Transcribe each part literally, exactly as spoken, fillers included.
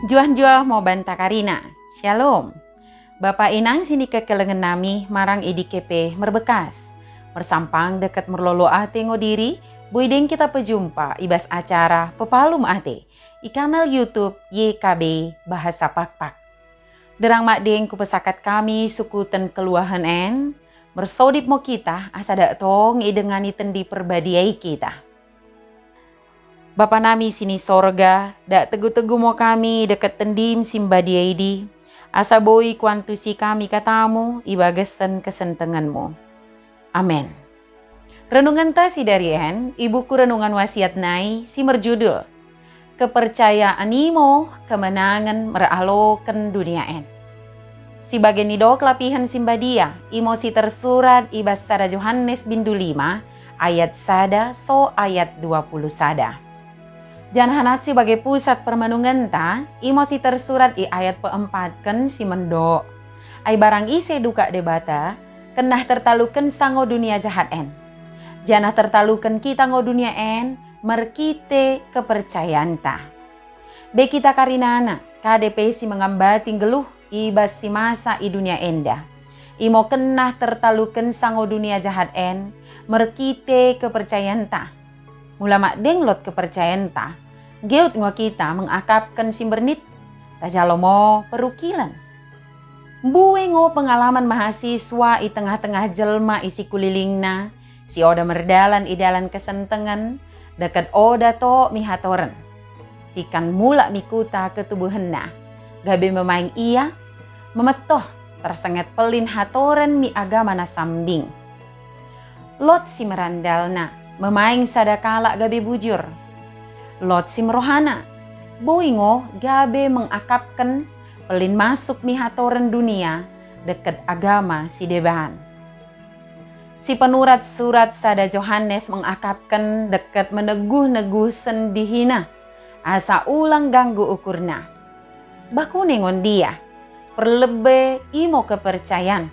Njuah-njuah mo banta karina. Shalom. Bapa inang si nikekelengen nami marang i D K P merbekas. Mersampang deket merlolo ate ngo diri, buideng kita pejumpa i bas acara Pepalum Ate i kanal YouTube Y K B Bahasa Pakpak. Derang madeng kupesakat kami sukuten keluahen en, mersodip mo kita asa dak tong idengani tendi perbadia i kita. Bapa nami sini sorga, dak tegu-tegu mo kami deket tendim si mbadia idi, asa boi kuantusi kami katamu i bagesen kesentengenmu. Amen. Renungenta si dari en i buku Renungan Wasiat nai si merjudul Kepercayaan imo kemenangen meraloken dunia en. Si bage nido kelapihen si mbadia, imo si tersurat i bas sada Johanes bindu lima ayat sada so ayat dua puluh sada. Janah nat si bage pusat permenungenta, imo si tersurat i ayat peempatken si mendok. Ai barang ise dukak Debata, kennah tertaluken sango dunia jahat en. Janah tertaluken kita ngo dunia en, merkite kepercayanta. Be kita karinana, kade pe si mengambati nggeluh i bas si masa i dunia enda. Imo kennah tertaluken sango dunia jahat en, merkite kepercayanta. Mula madeng lot kepercayanta, nggeut ngo kita mengakapken si mbernit, tajalo mo perukilen. Mbue ngo pengalaman mahasiswa i tengah-tengah jelma i sikulilingna, si oda merdalan i dalan kesentengen, deket oda tok mi hatoren. Tikan mulak mi kuta ketubuhenna, gabe memaing ia, memetoh, tersenget pelin hatoren mi agamana sambing. Lot si merandalna, memaing sada kalak gabe bujur. Lot si merohana, boi ngo gabe mengakapken pelin masuk mi hatoren dunia deket agama si deban. Si penurat surat sada Johanes mengakapken deket meneguh-neguh sendihina, asa ulang ganggu ukurna. Bakune ngo ndia, perlebe imo kepercayan.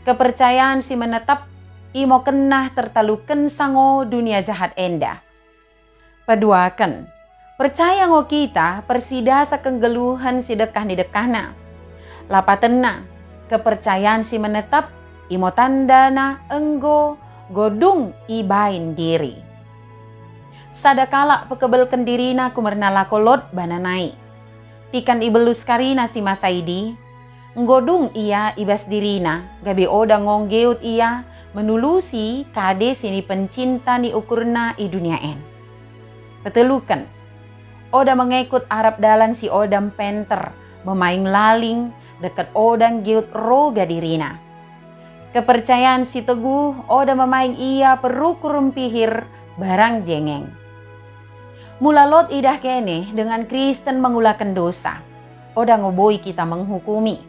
Kepercayan si menetap imo kennah tertaluken sango dunia jahat enda. Peduaken, percaya ngo kita persidasa kenggeluhen si dekah ni dekahna. Lapatenna, kepercayan si menetap imo tandana enggo godung ibain diri. Sada kalak pekebelken dirina kumerna lako lot bana nai. Tikan ibelus karina si masa idi, enggo dung ia i bas dirina, gabe oda ngo nggeut ia menulusi kade si nipencinta ni ukurna i dunia en. Peteluken, oda mengekut arap dalan si oda mpenter, memaing laling, deket oda nggeut roga dirina. Kepercayan si teguh oda memaing ia perukur mpihir barang jengeng. Mula lot idah kene dengan Kristen mengulaken dosa, oda ngo boi kita menghukumi.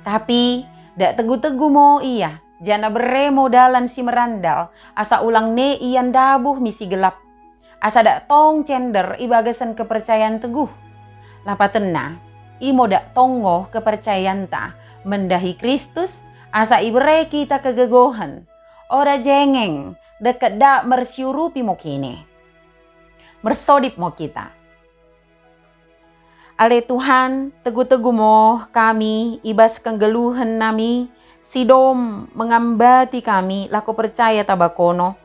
Tapi, dak tegu-tegu mo ia, janah bere mo dalan si merandal, asa ulang ne ia ndabuh misi gelap. Asa dak tong cender i bagasen kepercayan teguh. Lapatenna, imo dak tong ngo kepercayanta mendahi Kristus, asa ibere kita kegegohen. Oda jengeng, deket dak mersiurupi mo kene. Mersodip mo kita. Ale Tuhan, tegu-tegu mo kami i bas kenggeluhen nami, si dom mengambati kami lako percaya taba kono,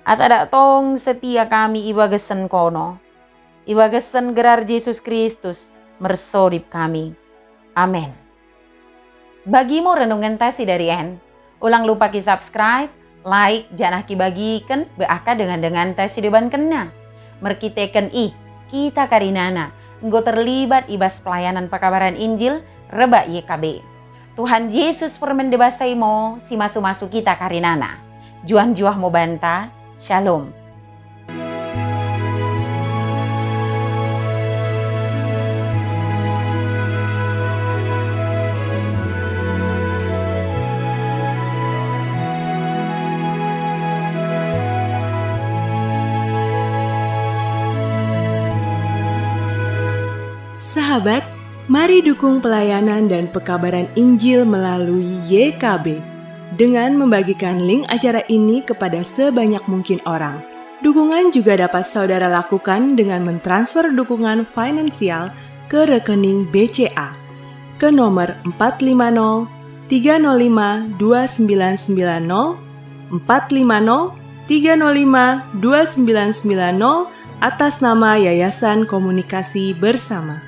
asa dak tong setia kami i bagasen kono. I bagasen gerar Jesus Kristus, mersodip kami. Amen. Bagi mo renungenta si dari en. Ulang lupa ki subscribe, like, janah kibagiken be aka dengan-denganta si debankenna. Merkiteken i, kita karinana enggo terlibat i bas pelayanan pekabaran Injil rebak Y K B. Tuhan Jesus permende basa imo si masu-masu kita karinana. Juah-juah mo banta. Shalom. Sahabat, mari dukung pelayanan dan pekabaran Injil melalui Y K B dengan membagikan link acara ini kepada sebanyak mungkin orang. Dukungan juga dapat saudara lakukan dengan mentransfer dukungan finansial ke rekening B C A ke nomor empat lima nol tiga nol lima dua sembilan sembilan nol, empat lima nol tiga nol lima dua sembilan sembilan nol, atas nama Yayasan Komunikasi Bersama.